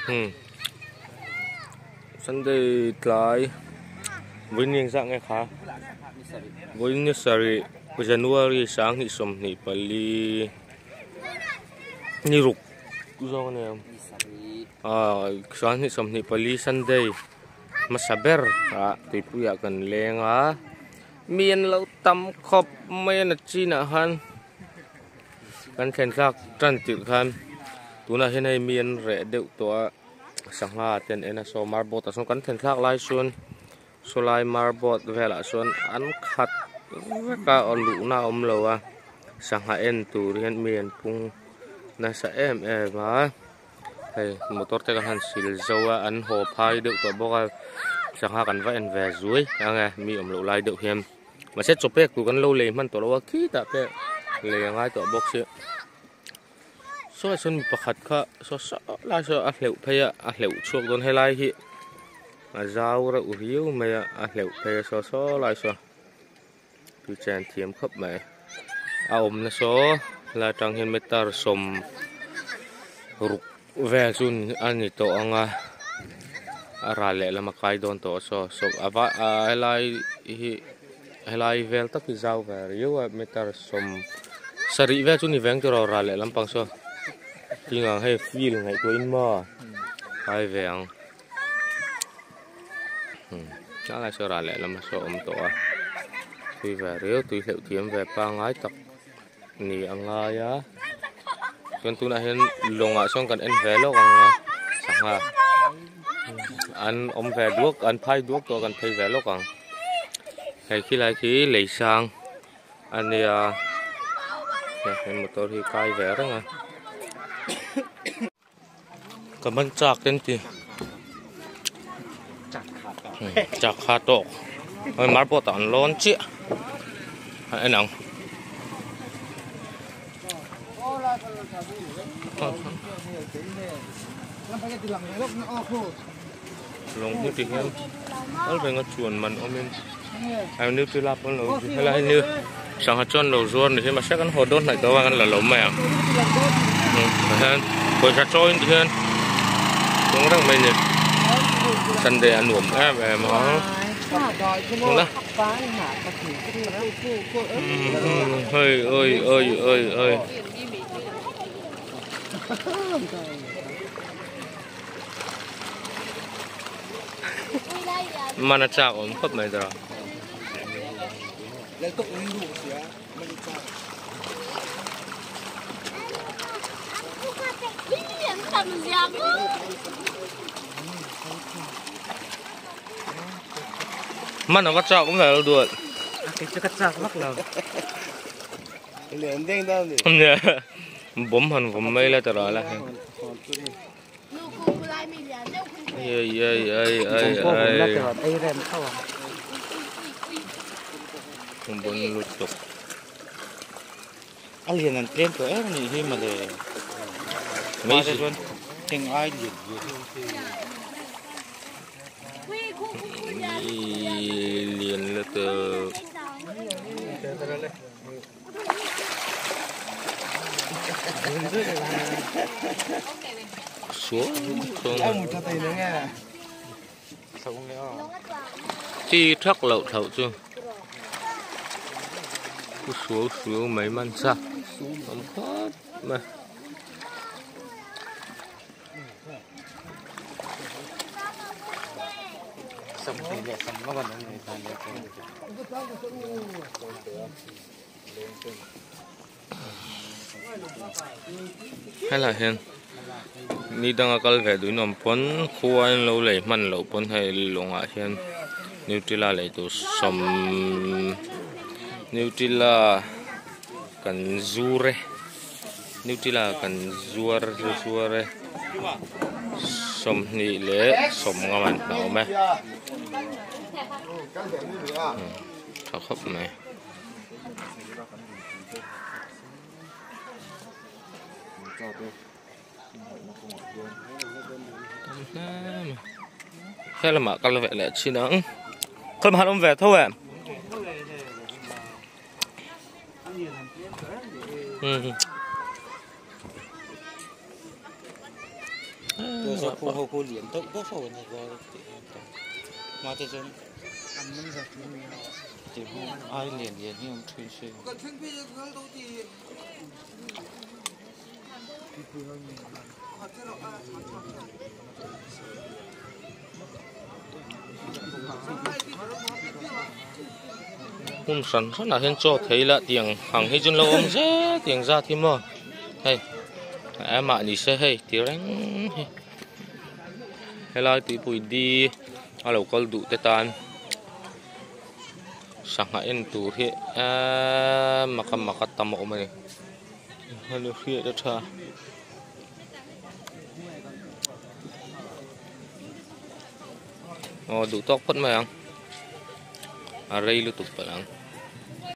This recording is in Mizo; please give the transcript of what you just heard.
Hmm. Sunday tlai vawiin ni engzah nge kha? Vawiin ni sarih January 2024 ni ruk zawng a ni ang. Ah 2024 Sunday hmasa ber ah tuipuiah kan leng a. Mi an lo tam khawp mai a nachinah khan kan thlen thlak tan tirh khan tunah hian hei mi an reh deuh tawh a sangha te an en a saw marboat ah sawn kan thlen thlak lai chuan sawlai marboat velah sawn an khat vek a aw luhna a awm lo a sangha en tur hian mi an pung nasa em em a. Hei motor te kan han sil zo a an haw phai deuh tawh bawk a sangha kan va en ve zuai ang e mi awm loh lai deuh hian mahse chaw pek tur kan lo lei hman tawh lo a khitah te lei a ngai tawh bawk sia saw ah sawn mi pakhat kha saw saw lai saw a hleuh phei a a hleuh chhuak dawn helai hi a zau reuh riau mai a a hleuh phei a saw saw lai saw. Tui chen thiam khawp mai a awmna saw helai atang hian meter 60 vel chu a ni tawh ang a a ral lehlam a kai dawn tawh a saw saw a va ah helai hi helai vel tak hi zau ve riau a meter 70 vel chu ni veng tawh ral lehlam pang saw tin ang hei field ngaihtuah in maw kai ve ang. Tlangah saw ral leh lama saw a awm tawh a tui ve riau tui hleuh thiam ve pangai tak ni a ngai a chuan tunah hian lawngah sawn kan en ve lawk ang a sangha an awm ve duak an phai duak tawh a kan phei ve lawk ang hei khilai khi lei sang a nia he motor hi kai ve reng a. Ka man chak ten ti chak kha tawk hei mar pawh tah an lawn chiah a en ang lawng hi ti hian kal reng a chuan man awmin a nutella pawh an lo helai hi sangha chuan lo zuar ni hi mahse kan haw dawn hnaih tawh a kan la lo mai ang tah hian pawisa chawiin ti hian chuang reng mai a ni sunday a nuam em em a tuna hei oi oi oi oi. Mana chak awm khawp mai tawh. Mana va chak awm ve lo duat. Bawm han vawm mai la tawh la. Ai ai ai ai ai. Bon lutuk. A lian an tlem tawh em anih hi mawle. Mai te chuan heng ai lian lian lutuk. Xuống xuống chi thắc lậu thậu chưa xuống xuống mấy man sa không khó mà Helai hian ni danga kal ve duhin awm pawn khua in lo lei hman loh pawn hei lawngah hian nutella lei tur sawm nutella kan zur e nutella kan zuar zuar e 25 man a awm e tha khawp mai. He lamah kal ve leh thin ang kal han awm ve tho em Hmun hran hran ah hian chaw thei la tiang ang hi chu an lo awm zel tiang zat hi maw hei emah ni se hei ti reng hi helai tuipui di a lo kal duh te tan sangha en tur hi eee mak a mak a tam a awm a ni hemi hriat a tha. Aw duh tawk phawt mai ang a rei lutuk palh ang.